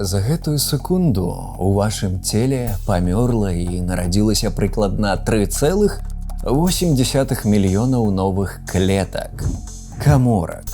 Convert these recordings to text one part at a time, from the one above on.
За гэтую секунду у вашым целе памёрла і нарадзілася прыкладна 3,8 мільёнаў новых клетак. Каморак.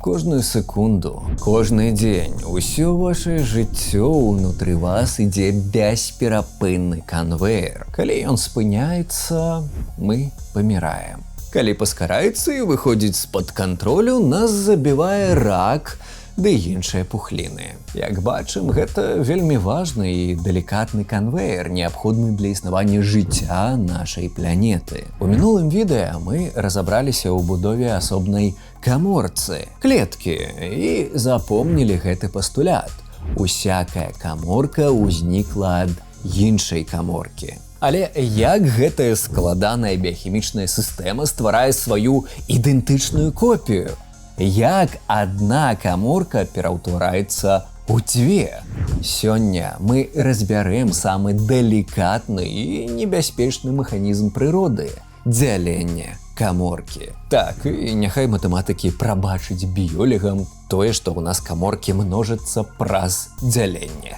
Кожную секунду, кожны дзень, усё ваше жыццё ўнутры вас ідзе бясперапынны канвейер. Калі ён спыняецца, мы паміраем. Калі паскараецца і выходзіць з-пад кантролю, нас забівае рак ды іншыя пухліны. Як бачым, гэта вельмі важны і далікатны канвейер, неабходны для існавання жыцця нашай планеты. У мінулым відэа мы разабраліся ў будове асобнай каморцы, клеткі, і запомнілі гэты пастулят. Усякая каморка ўзнікла ад іншай каморкі. Але як гэтая складаная біяхімічная сістэма стварае сваю ідэнтычную копію? Як адна каморка пераўтвараецца ў дзве? Сёння мы разбярэм самы далікатны і небяспечны механізм прыроды — дзяленне каморкі. Так, і няхай матэматыкі прабачыць біёлегам тое, што ў нас каморкі множацца праз дзяленне.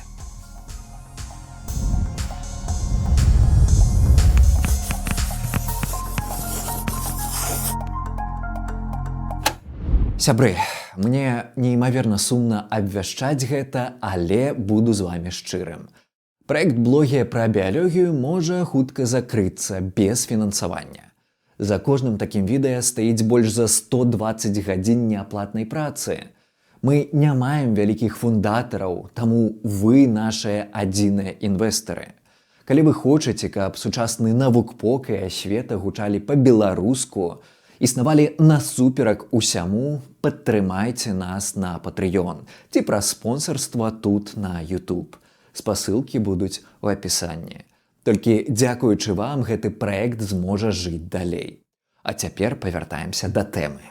Сябры, мне неймаверна сумна абвяшчаць гэта, але буду з вами шчырым. Праект «Блогія пра біялогію» можа хутка закрыцца без фінансавання. За кожным такім відэа стаіць больш за 120 гадзін неаплатнай працы. Мы не маем вялікіх фундатараў, таму вы нашыя адзіныя інвестары. Калі вы хочаце, каб сучасны навукпок і асвета гучалі па-беларуску, існавалі насуперак усяму, падтрымайце нас на Patreon ці праз спонсарства тут на YouTube. Спасылкі будуць у апісанні. Толькі дзякуючы вам гэты праект зможа жыць далей. А цяпер павяртаемся да тэмы.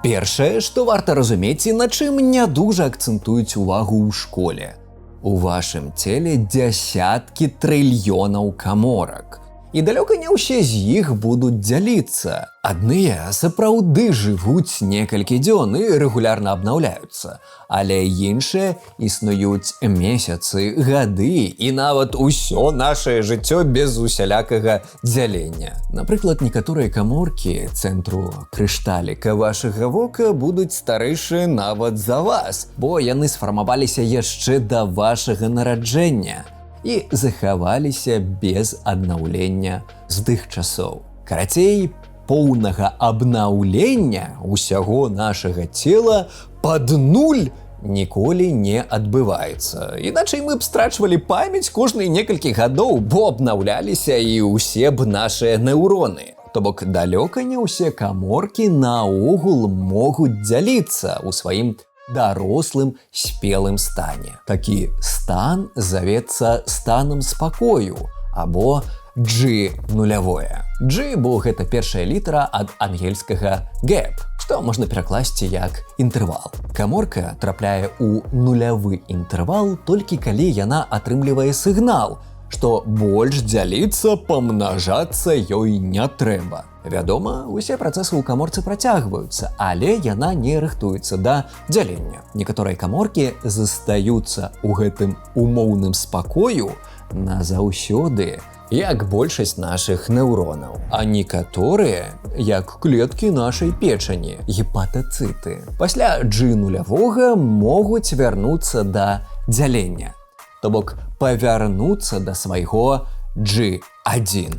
Першае, што варта разумець і на чым не дужа акцэнтуюць увагу ў школе. У вашым целе дзясяткі трыльёнаў каморак. І далёка не ўсе з іх будуць дзяліцца. Адныя сапраўды жывуць некалькі дзён і рэгулярна абнаўляюцца, але іншыя існуюць месяцы, гады і нават усё нашае жыццё без усялякага дзялення. Напрыклад, некаторыя каморкі цэнтру крышталіка вашага вока будуць старэйшыя нават за вас, бо яны сфармаваліся яшчэ да вашага нараджэння і захаваліся без аднаўлення з тых часоў. Карацей, поўнага абнаўлення усяго нашага цела пад нуль ніколі не адбываецца. Іначай мы б страчвалі памяць кожныя некалькі гадоў, бо абнаўляліся і ўсе б нашыя неўроны. То бок далёка не ўсе каморкі наогул могуць дзяліцца ў сваім дарослым спелым стане. Такі стан завецца станам спакою або G нулявое. G, бо гэта першая літара ад ангельскага gap, што можна перакласці як інтэрвал. Каморка трапляе ў нулявы інтэрвал, толькі калі яна атрымлівае сігнал, што больш дзяліцца, памнажацца ёй не трэба. Вядома, усе працэсы ў каморцы працягваюцца, але яна не рыхтуецца да дзялення. Некаторыя каморкі застаюцца ў гэтым умоўным спакою назаўсёды, як большасць нашых неўронаў, а некаторыя, як клеткі нашай печані, гепатацыты, пасля G нулявога могуць вярнуцца да дзялення. То бок павярнуцца да свайго G1.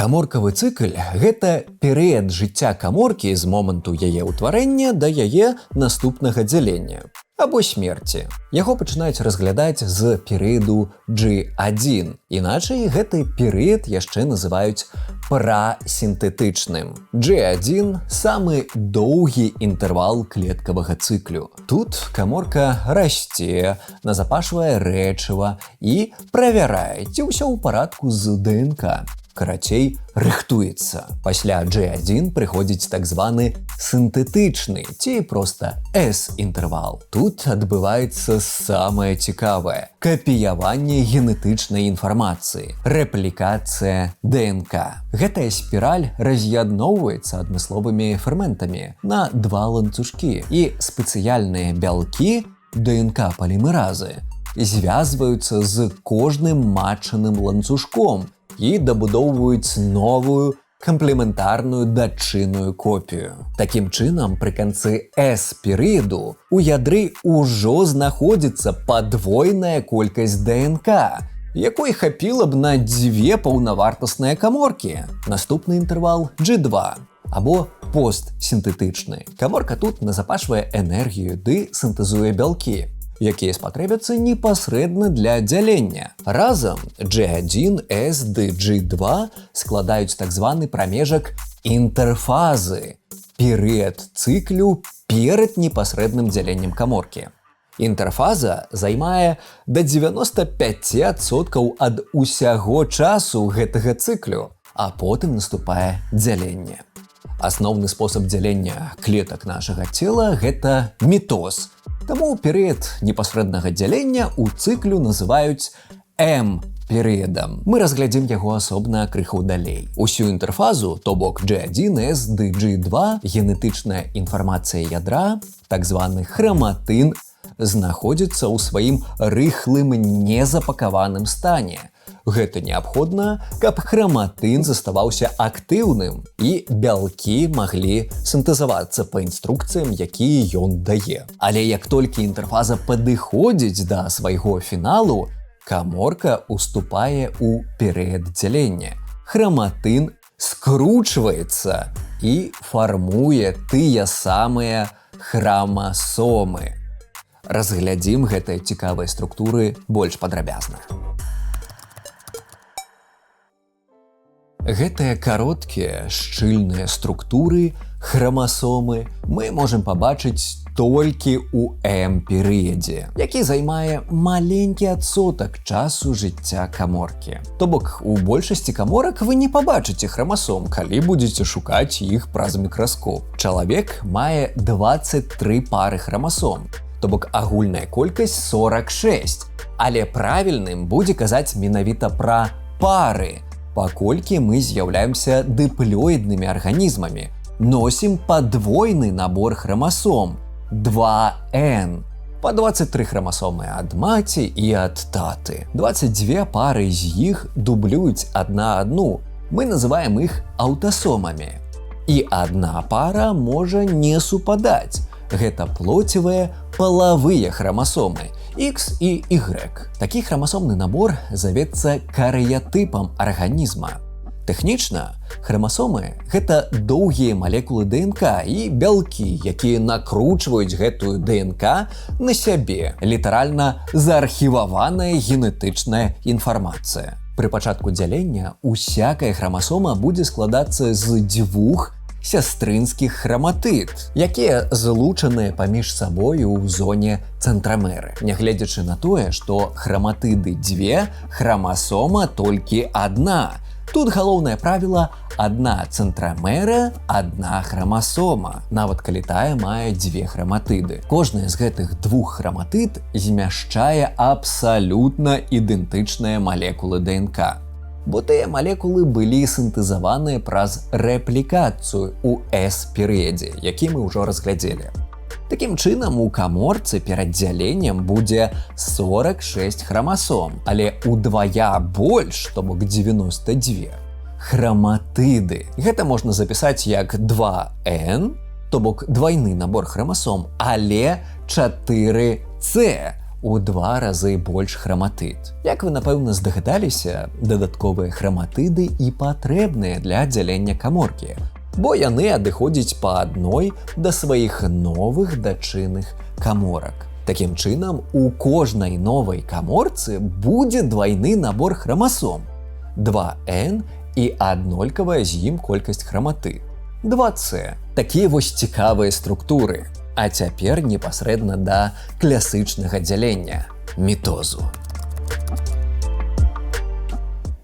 Каморкавы цыкль — гэта перыяд жыцця каморкі з моманту яе ўтварэння да яе наступнага дзялення або смерці. Яго пачынаюць разглядаць з перыяду G1. Іначай гэты перыяд яшчэ называюць прасінтэтычным. G1 — самы доўгі інтэрвал клеткавага цыклю. Тут каморка расце, назапашвае рэчыва і правярае, ці ўсё ў парадку з ДНК. Карацей, рыхтуецца. Пасля G1 прыходзіць так званы сінтэтычны ці проста S-інтэрвал. Тут адбываецца самае цікавае: капіяванне генетычнай інфармацыі, рэплікацыя ДНК. Гэтая спіраль раз'ядноўваецца адмысловымі ферментамі на два ланцужкі, і спецыяльныя бялкі ДНК палімеразы звязваюцца з кожным матчаным ланцужком і дабудоўваюць новую камплементарную дачынную копію. Такім чынам, пры канцы S-перыяду у ядры ўжо знаходзіцца падвойная колькасць ДНК, якой хапіла б на дзве паўнавартасныя каморкі. Наступны інтэрвал G2 або постсінтэтычны. Каморка тут назапашвае энергію ды сінтэзуе бялкі, якія спатрэбяцца непасрэдна для дзялення. Разам G1, S ды G2 складаюць так званы прамежак інтэрфазы, перыяд цыклю перад непасрэдным дзяленнем каморкі. Інтэрфаза займае да 95% ад усяго часу гэтага цыклю, а потым наступае дзяленне. Асноўны спосаб дзялення клетак нашага цела — гэта мітоз. Таму перыяд непасрэднага дзялення ў цыклю называюць М перыядам. Мы разглядзім яго асобна крыху далей. Усю інтэрфазу, то бок G1, S ды G2, генетычная інфармацыя ядра, так званы храматын, знаходзіцца ў сваім рыхлым незапакаваным стане. Гэта неабходна, каб храматын заставаўся актыўным і бялкі маглі сінтэзавацца па інструкцыям, якія ён дае. Але як толькі інтэрфаза падыходзіць да свайго фіналу, каморка уступае ў перыяд дзялення. Храматын скручваецца і фармуе тыя самыя храмасомы. Разглядзім гэтыя цікавыя структуры больш падрабязна. Гэтыя кароткія шчыльныя структуры, храмасомы, мы можам пабачыць толькі ў М-перыядзе, які займае маленькі адсотак часу жыцця каморкі. То бок у большасці каморак вы не пабачыце храмасом, калі будзеце шукаць іх праз мікраскоп. Чалавек мае 23 пары храмасом, то бок агульная колькасць 46. Але правільным будзе казаць менавіта пра пары, паколькі мы з'яўляемся дыплёіднымі арганізмамі, носім падвойны набор храмасом 2N. Па 23 храмасомы ад маці і ад таты. 22 пары з іх дублююць адна адну. Мы называем іх аўтасомамі. І адна пара можа не супадаць. Гэта плоцевыя палавыя храмасомы X і Y. Такі храмасомны набор завецца карыятыпам арганізма. Тэхнічна, храмасомы — гэта доўгія малекулы ДНК і бялкі, якія накручваюць гэтую ДНК на сябе, літаральна заархіваваная генетычная інфармацыя. Пры пачатку дзялення усякая храмасома будзе складацца з дзвюх сястрынскіх храматыд, якія злучаныя паміж сабою ў зоне цэнтрамеры. Нягледзячы на тое, што храматыды дзве, храмасома толькі адна. Тут галоўнае правіла: адна цэнтрамера, адна храмасома, нават калі тая мае дзве храматыды. Кожная з гэтых двух храматыд змяшчае абсалютна ідэнтычныя малекулы ДНК, бо тыя малекулы былі сінтэзаваныя праз рэплікацыю ў S-перыядзе, які мы ўжо разглядзелі. Такім чынам, у каморцы перад дзяленнем будзе 46 храмасом, але ўдвая больш, то бок 92 храматыды. Гэта можна запісаць як 2N, то бок двайны набор храмасом, але 4C, у два разы больш храматыд. Як вы, напэўна, здагадаліся, дадатковыя храматыды і патрэбныя для дзялення каморкі, бо яны адыходзяць па адной да сваіх новых дачынных каморак. Такім чынам, у кожнай новай каморцы будзе двайны набор храмасом 2N і аднолькавая з ім колькасць храматы 2C. Такія вось цікавыя структуры. А цяпер непасрэдна да класычнага дзялення — мітозу.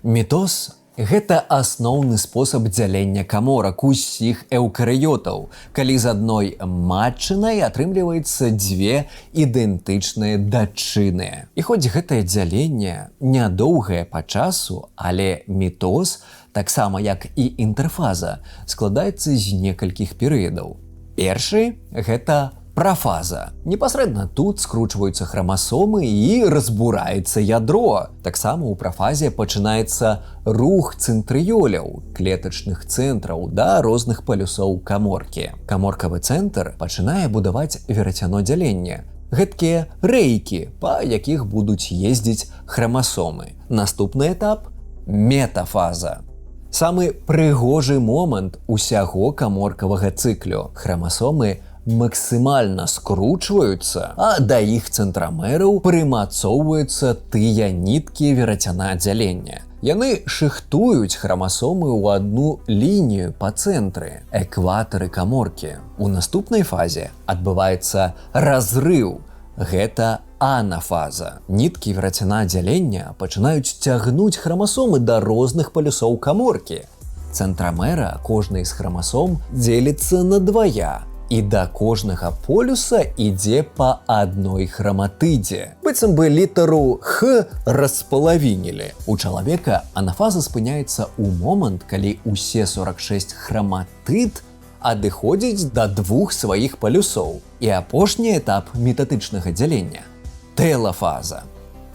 Мітоз Гэта асноўны спосаб дзялення каморак усіх эўкарыётаў, калі з адной матчынай атрымліваецца дзве ідэнтычныя дачыны. І хоць гэтае дзяленне нядоўгае па часу, але мітоз, таксама як і інтэрфаза, складаецца з некалькіх перыядаў. Першы гэта прафаза. Непасрэдна тут скручваюцца храмасомы і разбураецца ядро. Таксама ў прафазе пачынаецца рух цэнтрыёляў, клетачных цэнтраў да розных палюсоў каморкі. Каморкавы цэнтр пачынае будаваць верацяно дзялення. Гэткія рэйкі, па якіх будуць ездзіць храмасомы. Наступны этап метафаза. Самы прыгожы момант усяго каморкавага цыклю. Храмасомы максімальна скручваюцца, а да іх цэнтрамераў прымацоўваюцца тыя ніткі верацяна дзялення. Яны шыхтуюць храмасомы ў адну лінію па цэнтры, экватары каморкі. У наступнай фазе адбываецца разрыў. Гэта анафаза. Ніткі верацяна дзялення пачынаюць цягнуць храмасомы да розных палюсоў каморкі. Цэнтрамера кожнай з храмасом дзеліцца на двая, і да кожнага полюса ідзе па адной храматыдзе. Быццам бы літару Х распалавінілі. У чалавека анафаза спыняецца ў момант, калі ўсе 46 храматыд адыходзіць да двух сваіх палюсоў. І апошні этап мітатычнага дзялення тэлафаза.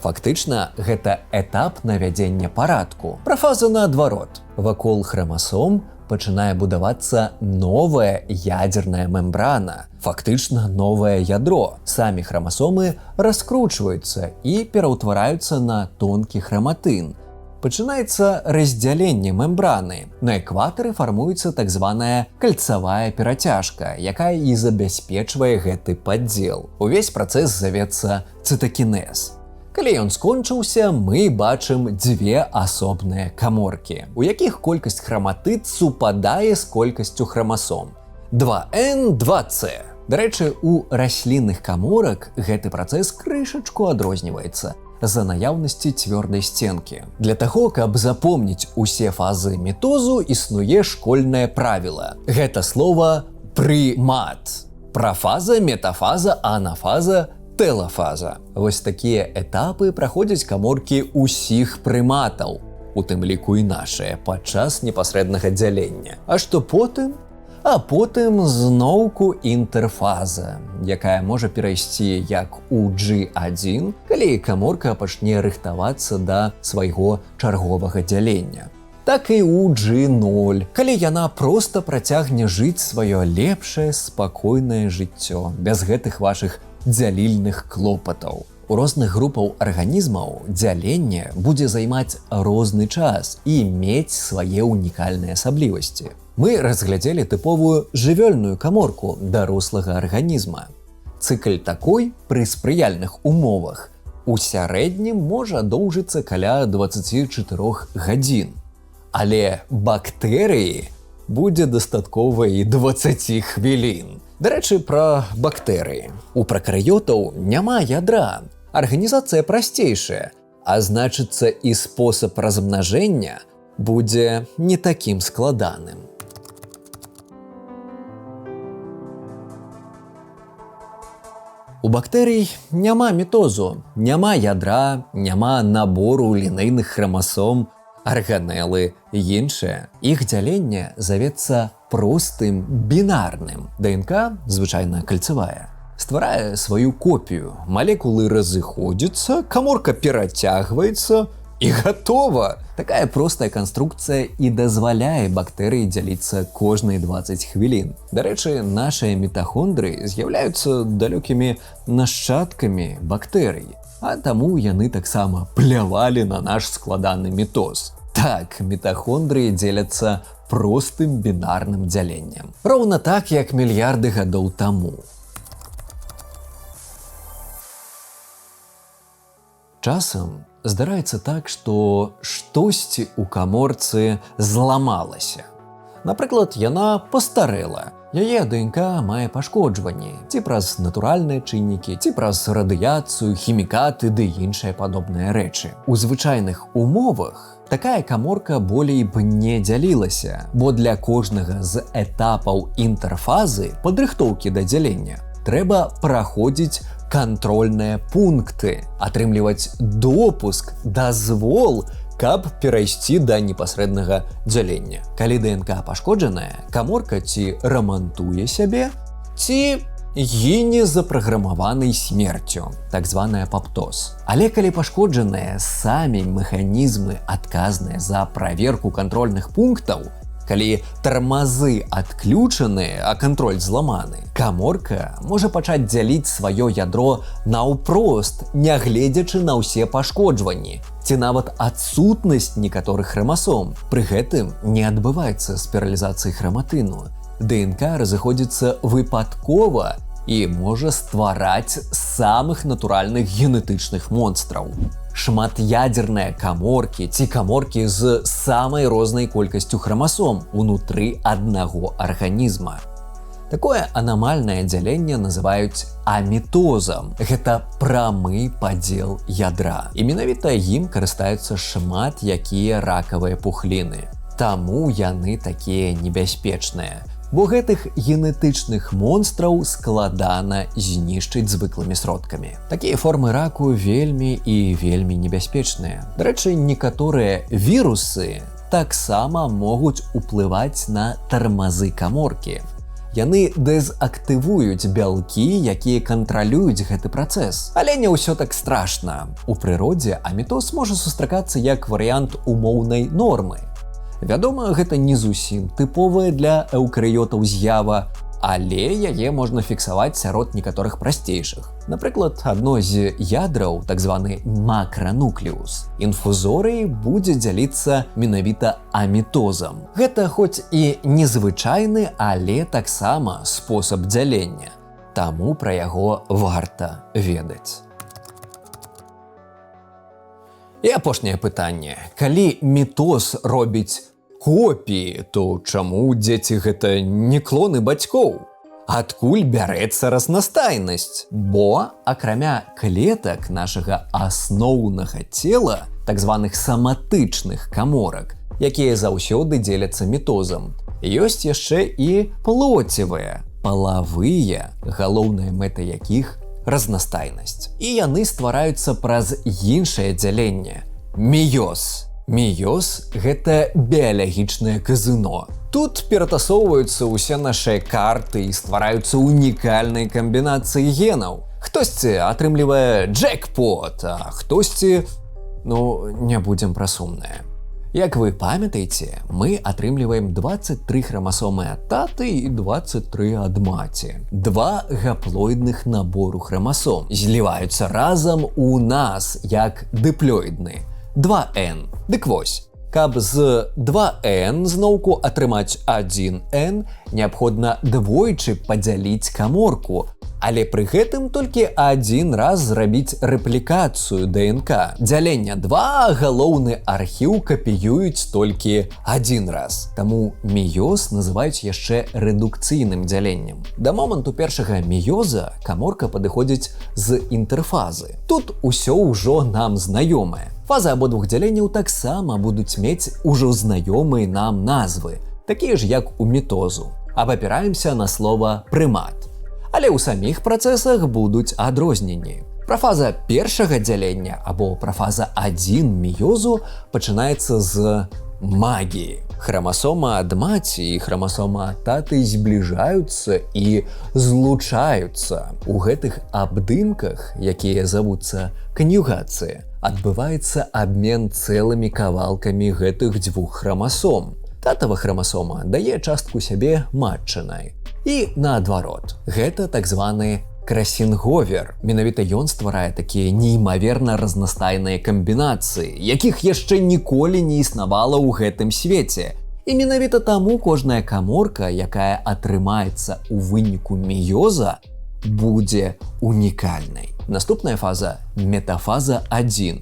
Фактычна, гэта этап навядзення парадку. Прафаза наадварот. Вакол храмасом пачынае будавацца новая ядзерная мембрана, фактычна новае ядро. Самі храмасомы раскручваюцца і пераўтвараюцца на тонкі храматын. Пачынаецца раздзяленне мембраны. На экватары фармуецца так званая кальцавая перацяжка, якая і забяспечвае гэты падзел. Увесь працэс завецца цытакінез. Калі ён скончыўся, мы бачым дзве асобныя каморкі, у якіх колькасць храматыд супадае з колькасцю храмасом. 2N, 2C. Дарэчы, у раслінных каморак гэты працэс крышачку адрозніваецца з-за наяўнасці цвёрдай сценкі. Для таго, каб запомніць усе фазы мітозу, існуе школьнае правіла. Гэта слова прымат. Прафаза, метафаза, анафаза, тэлафаза. Вось такія этапы праходзяць каморкі ўсіх прыматаў, у тым ліку і нашыя, падчас непасрэднага дзялення. А што потым? А потым зноўку інтэрфаза, якая можа перайсці як у G1, калі каморка пачне рыхтавацца да свайго чарговага дзялення, так і ў G0, калі яна проста працягне жыць сваё лепшае спакойнае жыццё без гэтых вашых дзялільных клопатаў. У розных групаў арганізмаў дзяленне будзе займаць розны час і мець свае ўнікальныя асаблівасці. Мы разглядзелі тыповую жывёльную каморку дарослага арганізма. Цыкль такой пры спрыяльных умовах у сярэднім можа доўжыцца каля 24 гадзін. Але бактэрыі будзе дастаткова і 20 хвілін. Дарэчы, пра бактэрыі. У пракарыётаў няма ядра. Арганізацыя прасцейшая, а значыцца, і спосаб размнажэння будзе не такім складаным. У бактэрый няма мітозу, няма ядра, няма набору лінейных храмасом, арганелы іншыя. Іх дзяленне завецца простым бінарным. ДНК, звычайна кальцавая, стварае сваю копію. Малекулы разыходзяцца, каморка перацягваецца і гатова. Такая простая канструкцыя і дазваляе бактэрыі дзяліцца кожныя 20 хвілін. Дарэчы, нашыя мітахондрыі з'яўляюцца далёкімі нашчадкамі бактэрый, а таму яны таксама плявалі на наш складаны мітоз. Так, мітахондрыі дзеляцца простым бінарным дзяленнем. Роўна так, як мільярды гадоў таму. Часам здараецца так, што штосьці ў каморцы зламалася. Напрыклад, яна пастарэла. Яе ДНК мае пашкоджванні ці праз натуральныя чыннікі, ці праз радыяцыю, хімікаты ды іншыя падобныя рэчы. У звычайных умовах такая каморка болей б не дзялілася, бо для кожнага з этапаў інтэрфазы падрыхтоўкі да дзялення трэба праходзіць кантрольныя пункты, атрымліваць допуск, дазвол, каб перайсці да непасрэднага дзялення. Калі ДНК пашкоджаная, каморка ці рамантуе сябе, ці гіне запраграмаванай смерцю, так званы апаптоз. Але калі пашкоджаныя самі механізмы, адказныя за праверку кантрольных пунктаў, калі тармазы адключаны, а кантроль зламаны, каморка можа пачаць дзяліць сваё ядро наўпрост, нягледзячы на ўсе пашкоджванні ці нават адсутнасць некаторых храмасом. Пры гэтым не адбываецца спіралізацыі храматыну. ДНК разыходзіцца выпадкова і можа ствараць самых натуральных генетычных монстраў. Шмат'ядзерныя каморкі ці каморкі з самай рознай колькасцю храмасом унутры аднаго арганізма. Такое анамальнае дзяленне называюць амітозам. Гэта прамы падзел ядра. І менавіта ім карыстаюцца шмат якія ракавыя пухліны. Таму яны такія небяспечныя. Бо гэтых генетычных монстраў складана знішчыць звыклымі сродкамі. Такія формы раку вельмі і вельмі небяспечныя. Дарэчы, некаторыя вірусы таксама могуць уплываць на тармазы каморкі. Яны дэзактывуюць бялкі, якія кантралююць гэты працэс. Але не ўсё так страшна. У прыродзе амітоз можа сустракацца як варыянт умоўнай нормы. Вядома, гэта не зусім тыповая для эўкарыётаў з'ява, але яе можна фіксаваць сярод некаторых прасцейшых. Напрыклад, адно з ядраў, так званы макрануклеус, інфузорыі будзе дзяліцца менавіта амітозам. Гэта хоць і незвычайны, але таксама спосаб дзялення. Таму пра яго варта ведаць. І апошняе пытанне. Калі мітоз робіць копіі, то чаму дзеці гэта не клоны бацькоў? Адкуль бярэцца разнастайнасць? Бо, акрамя клетак нашага асноўнага цела, так званых саматычных каморак, якія заўсёды дзеляцца мітозам, ёсць яшчэ і плоцевыя, палавыя, галоўная мэта якіх разнастайнасць. І яны ствараюцца праз іншае дзяленне — меёз. Меёз — гэта біялагічнае казыно. Тут ператасоўваюцца ўсе нашыя карты і ствараюцца унікальныя камбінацыі генаў. Хтосьці атрымлівае джекпот, а хтосьці, ну, не будзем пра сумнае. Як вы памятаеце, мы атрымліваем 23 храмасомы ад таты і 23 ад маці. Два гаплоідных набору храмасом зліваюцца разам у нас як дыплоідны. 2N. Дык вось, каб з 2N зноўку атрымаць 1N, неабходна двойчы падзяліць каморку, але пры гэтым толькі адзін раз зрабіць рэплікацыю ДНК. Дзялення 2, галоўны архіў капіююць толькі адзін раз. Таму меёз называюць яшчэ рэдукцыйным дзяленнем. Да моманту першага меёза каморка падыходзіць з інтэрфазы. Тут усё ўжо нам знаёмае. Фазы абодвух дзяленняў таксама будуць мець ужо знаёмыя нам назвы, такія ж, як у мітозу. Абапіраемся на слова прымат. Але ў саміх працэсах будуць адрозненні. Прафаза першага дзялення, або прафаза 1 меёзу, пачынаецца з магіі. Храмасома ад маці і храмасома ад таты збліжаюцца і злучаюцца. У гэтых абдымках, якія завуцца канюгацыя, адбываецца абмен цэлымі кавалкамі гэтых дзвюх храмасом. Татава храмасома дае частку сябе матчынай. І наадварот, гэта так званы красінговер. Менавіта ён стварае такія неймаверна разнастайныя камбінацыі, якіх яшчэ ніколі не існавала ў гэтым свеце. І менавіта таму кожная каморка, якая атрымаецца ў выніку меёза, будзе унікальнай. Наступная фаза, метафаза 1,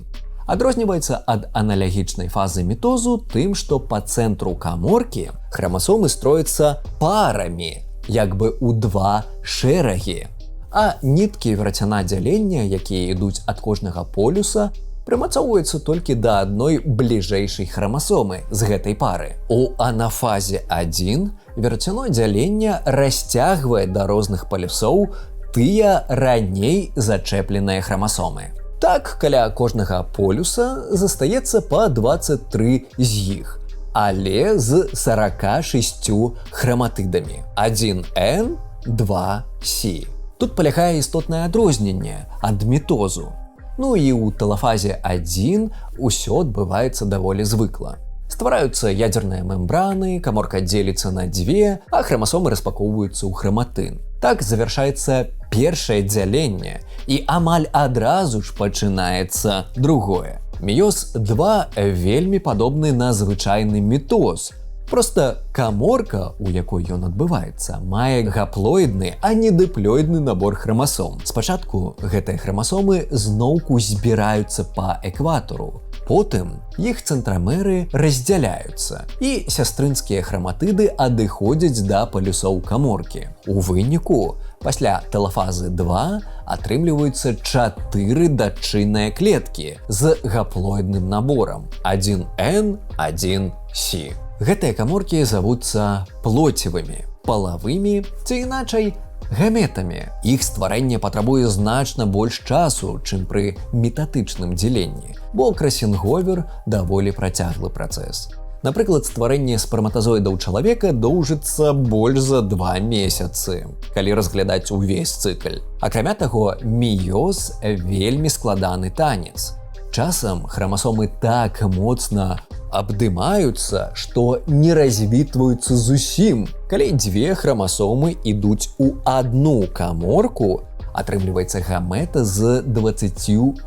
адрозніваецца ад аналагічнай фазы мітозу тым, што па цэнтру каморкі храмасомы строяцца парамі, як бы ў два шэрагі. А ніткі верацяна дзялення, якія ідуць ад кожнага полюса, прымацоўваюцца толькі да адной бліжэйшай храмасомы з гэтай пары. У анафазе 1 верацяно дзялення расцягвае да розных палюсоў тыя раней зачэпленыя храмасомы. Так, каля кожнага полюса застаецца па 23 з іх, але з 46 храматыдамі. 1Н, 2С. Тут палягае істотнае адрозненне ад мітозу. Ну і ў тэлафазе 1 усё адбываецца даволі звыкла. Ствараюцца ядзерныя мембраны, каморка дзеліцца на дзве, а храмасомы распакоўваюцца ў храматын. Так завяршаецца першае дзяленне, і амаль адразу ж пачынаецца другое. Міёз 2 вельмі падобны на звычайны мітоз. Проста каморка, у якой ён адбываецца, мае гаплоідны, а не дыплоідны набор храмасом. Спачатку гэтыя храмасомы зноўку збіраюцца па экватару. Потым іх цэнтрамеры раздзяляюцца, і сястрынскія храматыды адыходзяць да палюсоў каморкі. У выніку пасля тэлафазы 2 атрымліваюцца чатыры дачынныя клеткі з гаплоідным наборам 1Н, 1С. Гэтыя каморкі завуцца плоцевымі, палавымі ці іначай гаметамі. Іх стварэнне патрабуе значна больш часу, чым пры мітатычным дзяленні, бо красінговер даволі працяглы працэс. Напрыклад, стварэнне сперматазоідаў чалавека доўжыцца больш за 2 месяцы, калі разглядаць увесь цыкль. Акрамя таго, міёз вельмі складаны танец. Часам храмасомы так моцна абдымаюцца, што не развітваюцца зусім. Калі дзве храмасомы ідуць у адну каморку, атрымліваецца гамета з 24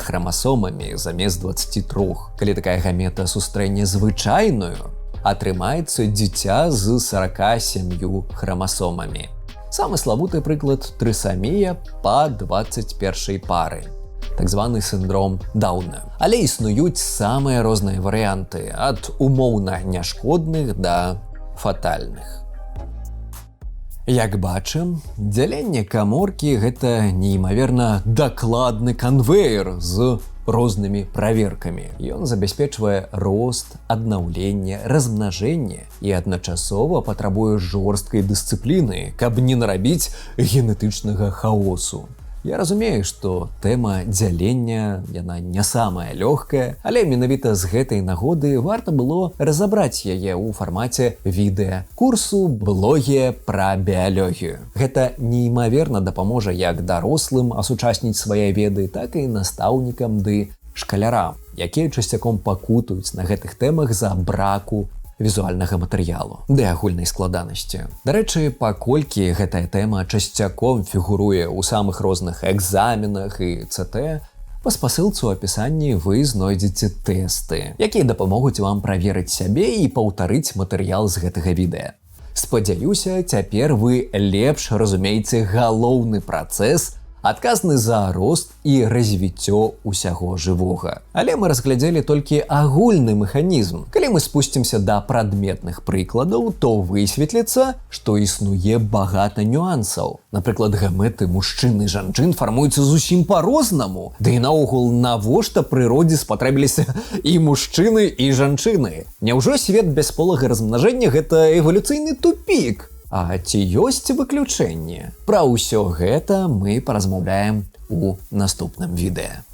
храмасомамі замест 23. Калі такая гамета сустрэне звычайную, атрымаецца дзіця з 47 храмасомамі. Самы славуты прыклад — трысамія па 21 пары, так званы синдром Дауна. Але існуюць самыя розныя варыянты, ад умоўна няшкодных да фатальных. Як бачым, дзяленне каморкі — гэта неймаверна дакладны канвеер з рознымі праверкамі. Ён забяспечвае рост, аднаўленне, размнажэнне і адначасова патрабуе жорсткай дысцыпліны, каб не нарабіць генетычнага хаосу. Я разумею, што тэма дзялення, яна не самая лёгкая, але менавіта з гэтай нагоды варта было разабраць яе ў фармаце відэа курсу блоге пра біялогію. Гэта неймаверна дапаможа як дарослым асучасніць свае веды, так і настаўнікам ды шкалярам, якія часцяком пакутаюць на гэтых тэмах з-за браку візуальнага матэрыялу ды агульнай складанасці. Дарэчы, паколькі гэтая тэма часцяком фігуруе ў самых розных экзаменах і ЦТ, па спасылцы ў апісанні вы знойдзеце тэсты, якія дапамогуць вам праверыць сябе і паўтарыць матэрыял з гэтага відэа. Спадзяюся, цяпер вы лепш разумееце галоўны працэс, адказны за рост і развіццё ўсяго жывога. Але мы разглядзелі толькі агульны механізм. Калі мы спусцімся да прадметных прыкладаў, то высветліцца, што існуе багата нюансаў. Напрыклад, гаметы мужчын і жанчын фармуюцца зусім па-рознаму. Ды і наогул, навошта прыродзе спатрэбіліся і мужчыны, і жанчыны? Няўжо свет бясполага размнажэння — гэта эвалюцыйны тупік? А ці ёсць выключэнне? Пра ўсё гэта мы паразмаўляем у наступным відэа.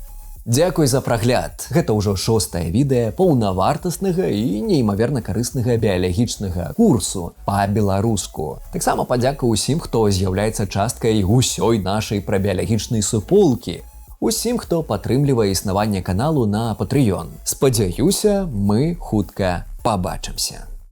Дзякуй за прагляд. Гэта ўжо шостае відэа паўнавартаснага і неймаверна карыснага біялагічнага курсу па-беларуску. Таксама падзяка ўсім, хто з'яўляецца часткай усёй нашай прабіялагічнай суполкі. Усім, хто падтрымлівае існаванне каналу на Patreon. Спадзяюся, мы хутка пабачымся.